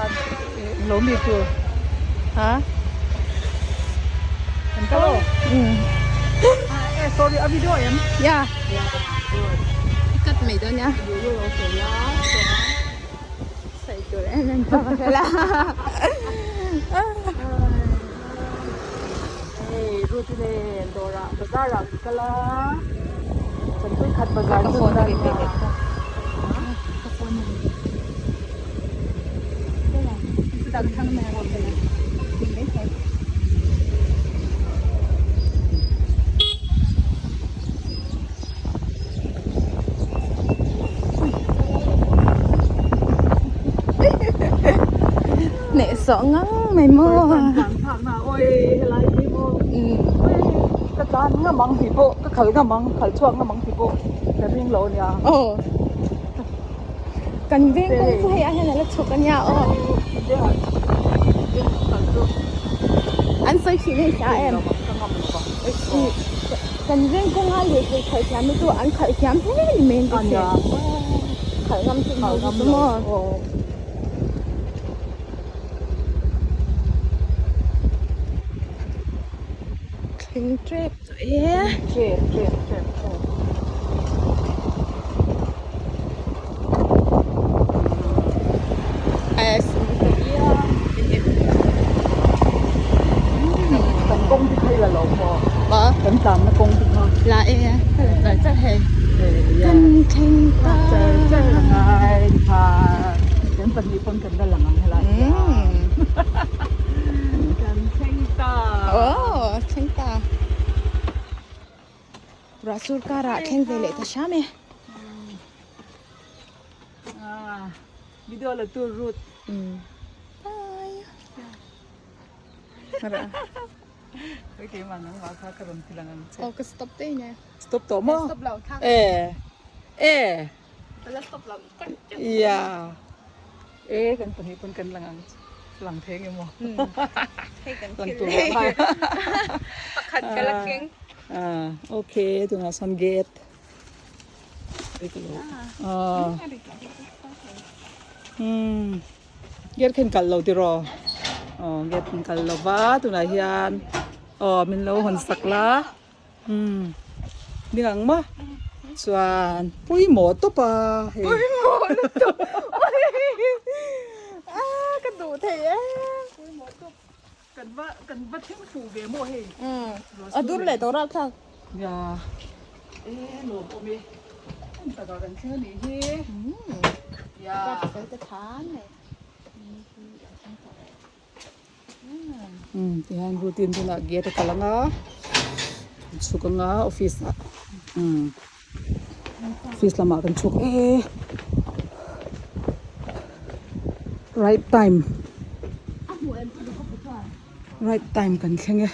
Khan lo mi tur. Ha? Kan kal aw. Eh sorry a video em? Ya. I cut mai dawn nia. Video lo sawi la chuan. Sawi tur em em pawh ka hre la. Hei Ruth nen dawrah bazar ah kan kal a. Chanpui khat bazar Ka chu phone a kan ri la. Ka phone a ri. Neh sawh ngang mai maw. Ka tlan ngam ang tih pawh ka khal ngam ang khal chhuak ngam ang tih pawh ka ring lo ania. Aw. Kan veng kawng chu hei ah hian a la chhuk ania aw. An sawi thin hei hria em. Kan veng kawnga lirthei khalh thiam hi chu an khalh thiam hle ni mai an ti thin. Khalh ngam chin ho hi chu maw. Thleng tep tawh e. Tep tep tep tep. Kan kawng te kha i la lo maw? Kan tlanna kawng te kha. La e, ka la char char hei. Kan thleng ta. Char char a ngai khan. Kan pahnih pawn kan la lang ang helai hian. Kan thleng ta. Aw, thleng ta. Ruahsur karah thleng ve leh ta hram e. Video la tur root. Bye. Keimah nangmah kha ka rawn ti lang ang che. Aw ka stop daih nia. Stop tawh maw? Stop lo thang. Eh. Eh. Ka la stop lo. Yeah. Eh kan pahnih pawn kan lang ang lang thei nge maw? Hei kan Lang thil tur hei. a. Pakhat ka la keng. Ah, okay, tunah sawn gate. Ah. Hmm. Gate kha in kalh lo tiraw? Aw gate in kalh lo va tunah hian aw min lo hawn sak la. Umm ding ang maw chuan pawimawh tawp a hei. Pawimawh lutuk a ka duh thei em. Pawimawh tawp kan va kan va thleng fuh ve maw hei. Umm a dur leh tawh ralthlak. Nia e nuam awm e hmun takah kan thleng a nih hi. Umm ya ka fel ta than mai. Umm tihian routine tunah gate a kal ang a kan chhuk ang a office ah umm office lamah kan chhuk e right time right time kan thleng e.